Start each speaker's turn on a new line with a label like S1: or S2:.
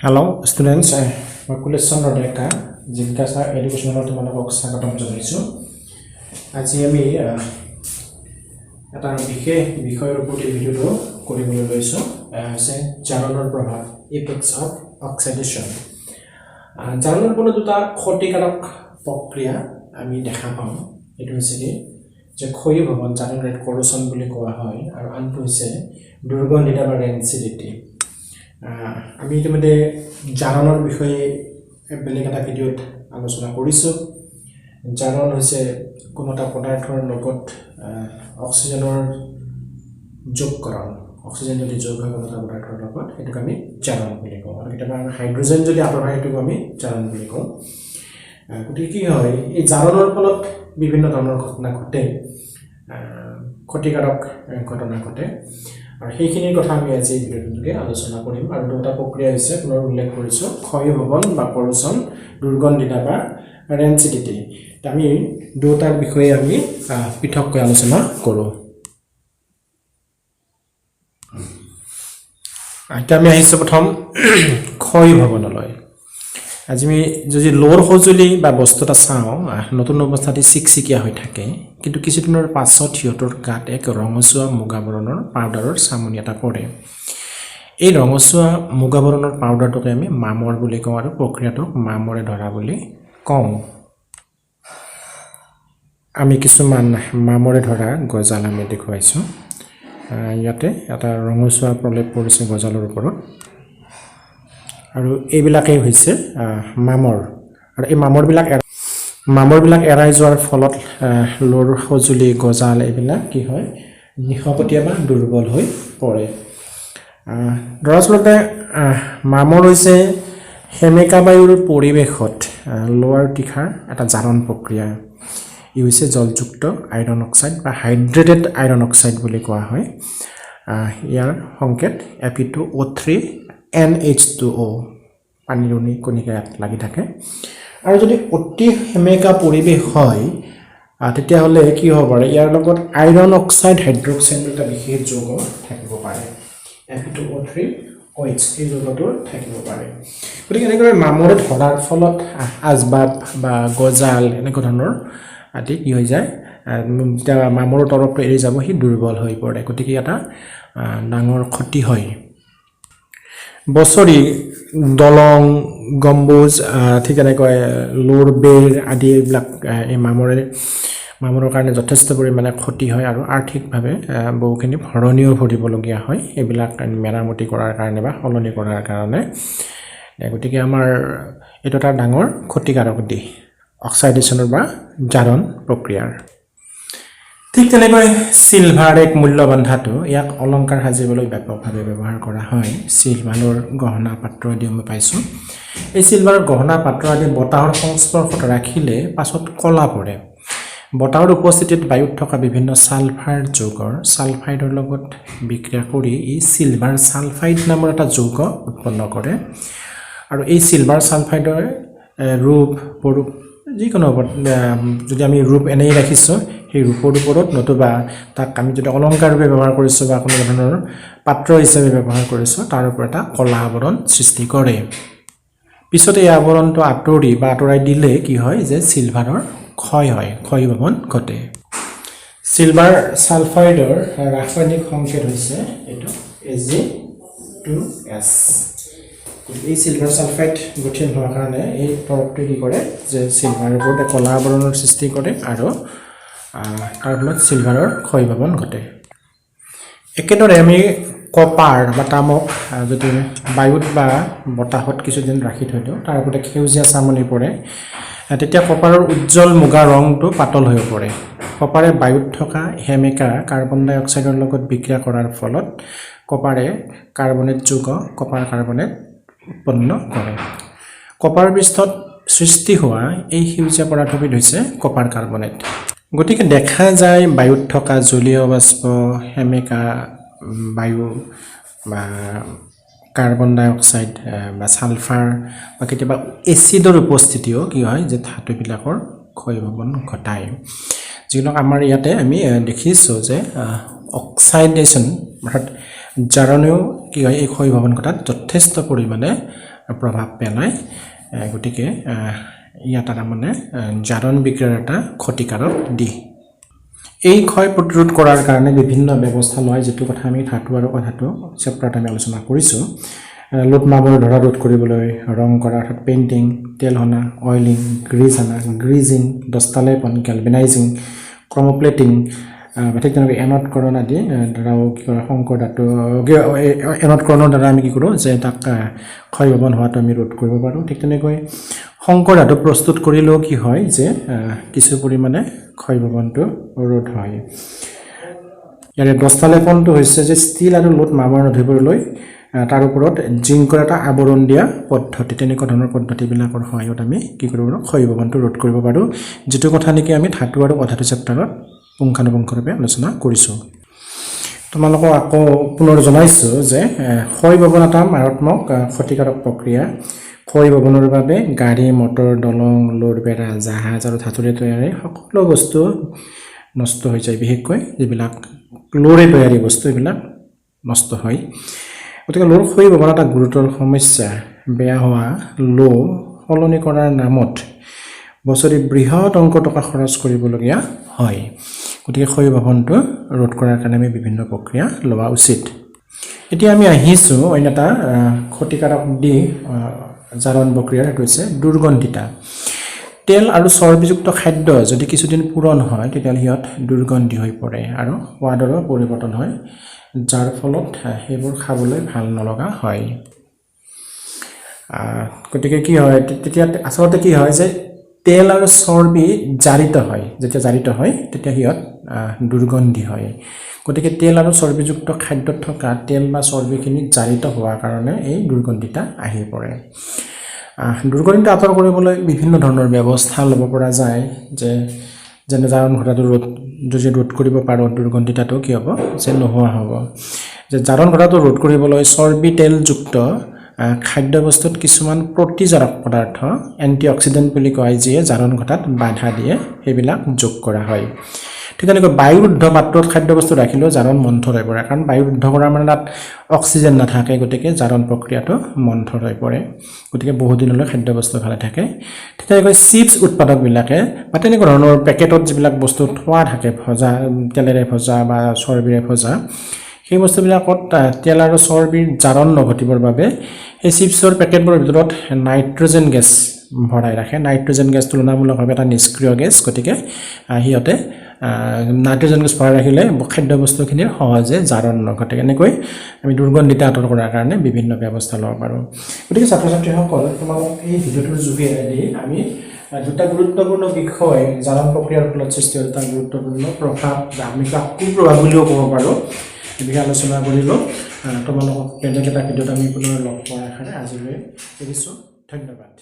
S1: Hello' students, মই কুলেশ চন্দ্ৰ ডেকা, জিজ্ঞাসা এডুকেশ্যনত তোমালোকক স্বাগতম জনাইছোঁ। আজি আমি এটা বিশেষ বিষয়ৰ ওপৰত এই ভিডিঅ'টো কৰিবলৈ লৈছোঁ। এয়া হৈছে জাৰণৰ প্ৰভাৱ, ইফেক্টছ অফ অক্সাইডেশ্যন। জাৰণৰ ফলত দুটা ক্ষতিকাৰক প্ৰক্ৰিয়া আমি দেখা পাওঁ। এইটো হৈছে কি যে ক্ষয়ীভৱন, যাক ইংৰাজীত কৰচন বুলি কোৱা হয়, আৰু আনটো হৈছে দুৰ্গন্ধিতা বা ৰেঞ্চিডিটি। আমি ইতিমধ্যে জাৰণৰ বিষয়ে বেলেগ এটা ভিডিঅ'ত আলোচনা কৰিছোঁ। জাৰণ হৈছে কোনো এটা পদাৰ্থৰ লগত অক্সিজেনৰ যোগকৰণ। অক্সিজেন যদি যোগ হয় কোনো এটা পদাৰ্থৰ লগত, সেইটোক আমি জাৰণ বুলি কওঁ। আৰু কেতিয়াবা আমি হাইড্ৰজেন যদি আঁতৰ হয়, সেইটোক আমি জাৰণ বুলি কওঁ। গতিকে কি হয়, এই জাৰণৰ ফলত বিভিন্ন ধৰণৰ ঘটনা ঘটে, ক্ষতিকাৰক ঘটনা ঘটে আৰু সেইখিনিৰ কথা আমি আজি এই ভিডিঅ'টোৰ যোগে আলোচনা কৰিম। আৰু দুটা প্ৰক্ৰিয়া হৈছে, পুনৰ উল্লেখ কৰিছোঁ, ক্ষয়ীভৱন বা কৰচন, দুৰ্গন্ধিতা বা ৰেঞ্চিডিটি। আমি দুয়োটাৰ বিষয়ে আমি পৃথককৈ আলোচনা কৰোঁ। এতিয়া আমি আহিছোঁ প্ৰথম ক্ষয়ীভৱনলৈ। আজি আমি যদি লোৰ সঁজুলি বা বস্তু এটা চাওঁ, নতুন অৱস্থাত ই চিকচিকীয়া হৈ থাকে, কিন্তু কিছুদিনৰ পাছত সিহঁতৰ গাত এক ৰঙচুৱা মুগা বৰণৰ পাউডাৰৰ চামনি এটা পৰে। এই ৰঙচুৱা মুগা বৰণৰ পাউডাৰটোকে আমি মামৰ বুলি কওঁ আৰু প্ৰক্ৰিয়াটোক মামৰে ধৰা বুলি কওঁ। আমি কিছুমান মামৰে ধৰা গজাল আমি দেখুৱাইছোঁ। ইয়াতে এটা ৰঙচুৱা প্ৰলেপ পৰিছে গজালৰ ওপৰত আৰু এইবিলাকেই হৈছে মামৰ। আৰু এই মামৰবিলাক এৰাই যোৱাৰ ফলত লোৰ সঁজুলি, গজাল এইবিলাক কি হয়, নিশকতীয়া বা দুৰ্বল হৈ পৰে। দৰাচলতে মামৰ হৈছে সেমেকা বায়ুৰ পৰিৱেশত লো আৰু তীখাৰ এটা জাৰণ প্ৰক্ৰিয়া। ই হৈছে জলযুক্ত আইৰণ অক্সাইড বা হাইড্ৰেটেড আইৰণ অক্সাইড বুলি কোৱা হয়। ইয়াৰ সংকেত Fe2O3 NH2O। পানীৰ কণিকা ইয়াত লাগি থাকে। আৰু যদি অতি সেমেকা পৰিৱেশ হয়, তেতিয়াহ'লে কি হ'ব পাৰে? ইয়াৰ লগত আইৰণ অক্সাইড, হাইড্ৰক্সাইড এটা বিশেষ যৌগ থাকিব পাৰে, Fe2O3 OH, এই যৌগটো থাকিব পাৰে। গতিকে এনেদৰে মামৰে ধৰাৰ ফলত আচবাব বা গজাল এনেকুৱা ধৰণৰ আদি কি হৈ যায়, যেতিয়া মামৰৰ তৰপটো এৰি যাব, সি দুৰ্বল হৈ পৰে। গতিকে এটা ডাঙৰ ক্ষতি হয়। বছৰি দলং, গম্বুজ, ঠিক তেনেকৈ লোৰ বেৰ আদি এইবিলাক এই মামৰৰ কাৰণে যথেষ্ট পৰিমাণে ক্ষতি হয় আৰু আৰ্থিকভাৱে বহুখিনি ভৰণীও ভৰিবলগীয়া হয় এইবিলাক মেৰামতি কৰাৰ কাৰণে বা সলনি কৰাৰ কাৰণে। গতিকে আমাৰ এইটো এটা ডাঙৰ ক্ষতিকাৰক দিশ অক্সাইডেশ্যনৰ বা জাৰণ প্ৰক্ৰিয়াৰ। ঠিক তেনেকৈ চিলভাৰ এক মূল্যৱান ধাতু। ইয়াক অলংকাৰ সাজিবলৈ ব্যাপকভাৱে ব্যৱহাৰ কৰা হয়। চিলভাৰৰ গহনা পাত্ৰ আদি আমি পাইছোঁ। এই চিলভাৰৰ গহনা পাত্ৰ আদি বতাহৰ সংস্পৰ্শত ৰাখিলে পাছত ক'লা পৰে। বতাহৰ উপস্থিতিত বায়ুত থকা বিভিন্ন ছালফাৰ যৌগৰ ছালফাইডৰ লগত বিক্ৰিয়া কৰি ই চিলভাৰ ছালফাইড নামৰ এটা যৌগ উৎপন্ন কৰে। আৰু এই চিলভাৰ ছালফাইডৰ ৰূপ পৰূপ যিকোনো ওপৰত, যদি আমি ৰূপ এনেই ৰাখিছোঁ, সেই ৰূপৰ ওপৰত নতুবা তাক আমি যদি অলংকাৰ ৰূপে ব্যৱহাৰ কৰিছোঁ বা কোনো ধৰণৰ পাত্ৰ হিচাপে ব্যৱহাৰ কৰিছোঁ, তাৰ ওপৰত এটা ক'লা আৱৰণ সৃষ্টি কৰে। পিছত এই আৱৰণটো আঁতৰি বা আঁতৰাই দিলে কি হয় যে চিলভাৰৰ ক্ষয় হয়, ক্ষয়ীভৱন ঘটে। চিলভাৰ ছালফাইডৰ ৰাসায়নিক সংকেত হৈছে এইটো Ag2S। গতিকে এই চিলভাৰ ছালফাইড গঠন হোৱাৰ কাৰণে এই তৰপটোৱে কি কৰে যে চিলভাৰৰ ওপৰত কলা আৱৰণৰ সৃষ্টি কৰে আৰু তাৰ ফলত চিলভাৰৰ ক্ষয়ীভৱন ঘটে। একেদৰে আমি কপাৰ বা তামক যদি বায়ুত বা বতাহত কিছুদিন ৰাখি থৈ দিওঁ, তাৰ ওপৰতে সেউজীয়া চামনি পৰে। তেতিয়া কপাৰৰ উজ্জ্বল মুগা ৰংটো পাতল হৈ পৰে। কপাৰে বায়ুত থকা সেমেকা কাৰ্বন ডাই অক্সাইডৰ লগত বিক্ৰিয়া কৰাৰ ফলত কপাৰে কাৰ্বনেট যৌগ, কপাৰ কাৰ্বনেট উৎপন্ন কৰে। কপাৰ পৃষ্ঠত সৃষ্টি হোৱা এই সেউজীয়া পদাৰ্থবিধ হৈছে কপাৰ কাৰ্বনেট। গতিকে দেখা যায়, বায়ুত থকা জলীয় বাষ্প, সেমেকা বায়ু বা কাৰ্বন ডাই অক্সাইড বা ছালফাৰ বা কেতিয়াবা এচিডৰ উপস্থিতিও কি হয় যে ধাতুবিলাকৰ ক্ষয়ভৱন ঘটায়। যিবিলাক আমাৰ ইয়াতে আমি দেখিছোঁ যে অক্সাইডেশ্যন অৰ্থাৎ জাৰণেও কি হয়, এই ক্ষয়ীভৱন ঘটাত যথেষ্ট পৰিমাণে প্ৰভাৱ পেলায়। গতিকে ইয়াত তাৰমানে জাৰণ বিক্ৰিয়াৰ এটা ক্ষতিকাৰক দিশ। এই ক্ষয় প্ৰতিৰোধ কৰাৰ কাৰণে বিভিন্ন ব্যৱস্থা লয়, যিটো কথা আমি ধাতু আৰু অধাতু চেপ্টাৰত আমি আলোচনা কৰিছোঁ। লোত মামৰ ধৰা ৰোধ কৰিবলৈ ৰং কৰা অৰ্থাৎ পেইণ্টিং, তেল সনা অইলিং, গ্ৰীজ সনা গ্ৰীজিং, দস্তালেপন গেলভেনাইজিং, ক্ৰমপ্লেটিং, বা ঠিক তেনেকৈ এনডকৰণ আদি দ্বাৰাও কি কৰা সংকৰ ধাতু এনডকৰণৰ দ্বাৰা আমি কি কৰোঁ যে তাক ক্ষয়ভৱন হোৱাটো আমি ৰোধ কৰিব পাৰোঁ। ঠিক তেনেকৈ সংকৰ ধাতু প্ৰস্তুত কৰিলেও কি হয় যে কিছু পৰিমাণে ক্ষয়ভৱনটো ৰোধ হয়। ইয়াৰে দস্তালেপনটো হৈছে যে ষ্টীল আৰু লোত মামৰ নধৰিবলৈ তাৰ ওপৰত জিংকৰ এটা আৱৰণ দিয়া পদ্ধতি। তেনেকুৱা ধৰণৰ পদ্ধতিবিলাকৰ সহায়ত আমি কি কৰিব পাৰোঁ, ক্ষয়ীভৱনটো ৰোধ কৰিব পাৰোঁ, যিটো কথা নেকি আমি ধাতু আৰু অধাতু চেপ্টাৰত পুংখানুপুংখৰূপে আলোচনা কৰিছোঁ। তোমালোকক আকৌ পুনৰ জনাইছোঁ যে ক্ষয়ভৱন এটা মাৰাত্মক ক্ষতিকাৰক প্ৰক্ৰিয়া। ক্ষয়ভৱনৰ বাবে গাড়ী, মটৰ, দলং, লোৰ বেৰা, জাহাজ আৰু ধাতুৰে তৈয়াৰী সকলো বস্তু নষ্ট হৈ যায়। বিশেষকৈ যিবিলাক লোৰে তৈয়াৰী বস্তু, এইবিলাক নষ্ট হয়। গতিকে লোৰ ক্ষয়ীভৱন এটা গুৰুতৰ সমস্যা। বেয়া হোৱা লো সলনি কৰাৰ নামত বছৰি বৃহৎ অংকৰ টকা খৰচ কৰিবলগীয়া হয়। গতিকে ক্ষয়ীভৱনটো ৰোধ কৰাৰ কাৰণে আমি বিভিন্ন প্ৰক্ৰিয়া লোৱা উচিত। এতিয়া আমি আহিছোঁ অন্য এটা ক্ষতিকাৰক দিশ জাৰণ প্ৰক্ৰিয়াৰ, সেইটো হৈছে দুৰ্গন্ধিতা। তেল আৰু চৰ্বিযুক্ত খাদ্য যদি কিছুদিন পুৰণ হয়, তেতিয়াহ'লে সিহঁত দুৰ্গন্ধি হৈ পৰে আৰু সোৱাদৰো পৰিৱৰ্তন হয়, যাৰ ফলত সেইবোৰ খাবলৈ ভাল নলগা হয়। গতিকে কি হয় তেতিয়া আচলতে কি হয় যে তেল আৰু চৰ্বি জাৰিত হয়, যেতিয়া জাৰিত হয় তেতিয়া সিহঁত দুৰ্গন্ধি হয়। গতিকে তেল আৰু চৰ্বিযুক্ত খাদ্যত থকা তেল বা চৰ্বিখিনি জাৰিত হোৱাৰ কাৰণে এই দুৰ্গন্ধিতা আহি পৰে। দুৰ্গন্ধিতা আঁতৰ কৰিবলৈ বিভিন্ন ধৰণৰ ব্যৱস্থা ল'ব পৰা যায়, যে যেনে জাৰণ ঘটাটো ৰোধ যদি ৰোধ কৰিব পাৰোঁ, দুৰ্গন্ধিতাটো কি হ'ব যে নোহোৱা হ'ব। যে জাৰণ ঘটাটো ৰোধ কৰিবলৈ চৰ্বি তেলযুক্ত খাদ্যবস্তুত কিছুমান প্ৰতিজাৰক পদাৰ্থ, এণ্টিঅক্সিডেণ্ট বুলি কয়, যিয়ে জাৰণ ঘটাত বাধা দিয়ে, সেইবিলাক যোগ কৰা হয়। ঠিক তেনেকৈ বায়ুৰুদ্ধ পাত্ৰত খাদ্যবস্তু ৰাখিলেও জাৰণ মন্থৰ হৈ পৰে, কাৰণ বায়ুৰুদ্ধ কৰাৰ মানে তাত অক্সিজেন নাথাকে, গতিকে জাৰণ প্ৰক্ৰিয়াটো মন্থৰ হৈ পৰে। গতিকে বহুদিনলৈ খাদ্যবস্তু ভালে থাকে। ঠিক তেনেকৈ চিপছ উৎপাদকবিলাকে বা তেনেকুৱা ধৰণৰ পেকেটত যিবিলাক বস্তু থোৱা থাকে, ভজা তেলেৰে ভজা বা চৰ্বিৰে ভজা, সেই বস্তুবিলাকত তেল আৰু চৰ্বিৰ জাৰণ নঘটিবৰ বাবে সেই চিপছৰ পেকেটবোৰৰ ভিতৰত নাইট্ৰজেন গেছ ভৰাই ৰাখে। নাইট্ৰজেন গেছ তুলনামূলকভাৱে এটা নিষ্ক্ৰিয় গেছ, গতিকে সিহঁতে নাইট্ৰজেন গেছ ভৰাই ৰাখিলে খাদ্যবস্তুখিনিৰ সহজে জাৰণ নঘটে। এনেকৈ আমি দুৰ্গন্ধিতা আঁতৰ কৰাৰ কাৰণে বিভিন্ন ব্যৱস্থা ল'ব পাৰোঁ। গতিকে ছাত্ৰ ছাত্ৰীসকল, তোমালোক এই ভিডিঅ'টোৰ যোগেদি আমি দুটা গুৰুত্বপূৰ্ণ বিষয়, জাৰণ প্ৰক্ৰিয়াৰ ফলত সৃষ্টি হোৱা দুটা গুৰুত্বপূৰ্ণ প্ৰভাৱ বা আমি কুপ্ৰভাৱ বুলিও ক'ব পাৰোঁ, এই বিষয়ে আলোচনা কৰিলোঁ। তোমালোকক বেলেগ এটা ভিডিঅ'ত আমি পুনৰ লগ পোৱাৰ আশাৰে আজিলৈ এৰিছোঁ। ধন্যবাদ।